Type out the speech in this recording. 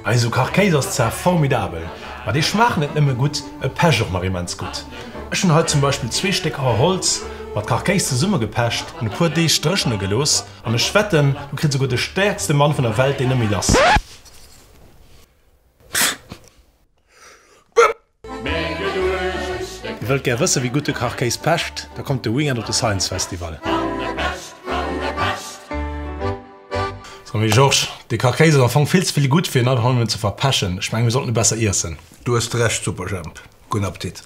Esou Kachkéis ass zwar formidabel, ma dee schmaacht net nëmme gutt, e pecht och nach immens gutt. Ech hunn hei zum Beispill zwee Stécker Holz mat Kachkéis zesummegepecht an e puer Deeg dréchene gelooss an ech wetten, do kritt esouguer de stäerkste Mann vun der Welt deen net méi lass. Dir wëllt gär wëssen, wéi gutt de Kachkéis pecht? Da kommt de Weekend op de Science Festival. So, mee Georges, dee Kachkéis ass am Fong vill ze vill gutt, fir en einfach nëmmen ze verpechen. Ech mengen, mir sollten e besser iessen. Du hues Recht, Superjhemp. Gudden Appetit.